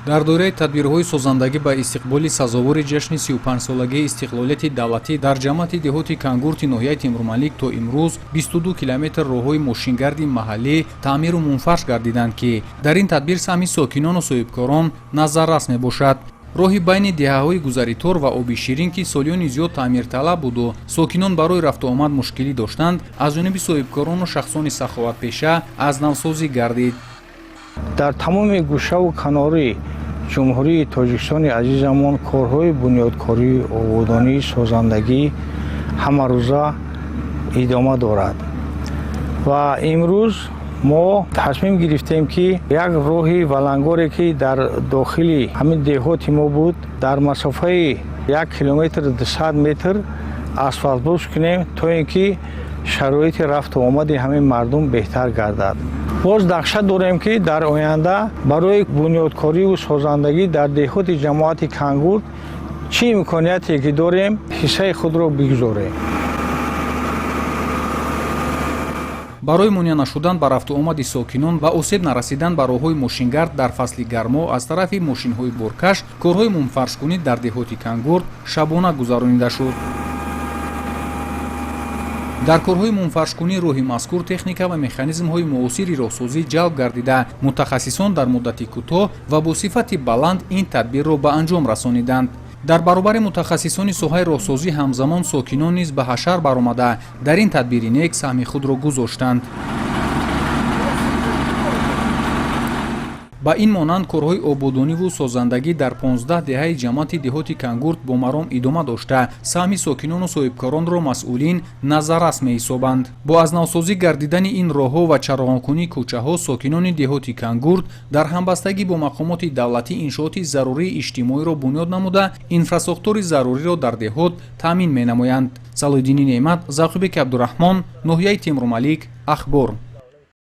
Дар доираи тадбирҳои созандагӣ ба истиқболи сазовори ҷашни 35-солагии истиқлолияти давлатӣ дар ҷамоати деҳоти Кангурти ноҳияи Темурмалик то имрӯз 22 километр роҳҳои мошингарди маҳаллӣ таъмиру мунфарш гардиданд, ки дар ин тадбир саҳми сокинону соҳибкорон назаррас мебошад. Роҳи байни деҳаҳои Гузаритор ва Оби Ширин, ки солиёни зиёд таъмирталаб буду сокинон барои рафтуомад мушкилӣ доштанд, аз ҷониби соҳибкорону шахсони саховатпеша аз навсозӣ гардид. Дар тамоми гӯшаву канори Ҷумҳурии Тоҷикистони азизамон корҳои бунёдкорӣ, ободонӣ, созандагӣ ҳамарӯза идома дорад ва имрӯз мо тасмим гирифтем, ки як роҳи валангоре, ки дар дохили ҳамин деҳоти мо буд, дар масофаи 1 километр 200 метр асфалтпӯш кунем, то ин ки шароити рафту омади ҳамин мардум беҳтар гардад. Боз нақша дорем, ки дар оянда барои бунёдкориву созандагӣ дар деҳоти ҷамоати Кангурт чӣ имконияте ки дорем, ҳиссаи худро бигузорем. Барои монеа нашудан ба рафту омади сокинон ва осеб нарасидан ба роҳҳои мошингард дар фасли гармо аз тарафи мошинҳои боркаш, корҳои мунфаршкунӣ дар деҳоти Кангурт шабона гузаронида шуд. Дар корҳои мунфаршкунии роҳи мазкур техника ва механизмҳои муосири роҳсозӣ ҷалб гардида, мутахассисон дар муддати кӯтоҳ ва бо сифати баланд ин тадбирро ба анҷом расониданд. Дар баробари мутахассисони соҳаи роҳсозӣ ҳамзамон сокинон низ ба ҳашар баромада, дар ин тадбири нек саҳми худро гузоштанд. Ба ин монанд корҳои ободониву созандагӣ дар 15 деҳаи ҷамоати деҳоти Кангурт бо маром идома дошта, саҳми сокинону соҳибкоронро масъулин назаррас меҳисобанд. Бо аз навсозӣ гардидани ин роҳҳо ва чароғонкунии кӯчаҳо, сокинони деҳоти Кангурт дар ҳамбастагӣ бо мақомоти давлатӣ иншооти зарурии иҷтимоиро бунёд намуда, инфрасохтори заруриро дар деҳот таъмин менамоянд. Салоҳиддини Неъмат, Завқибеки Абдураҳмон, ноҳияи Темурмалик, Ахбор.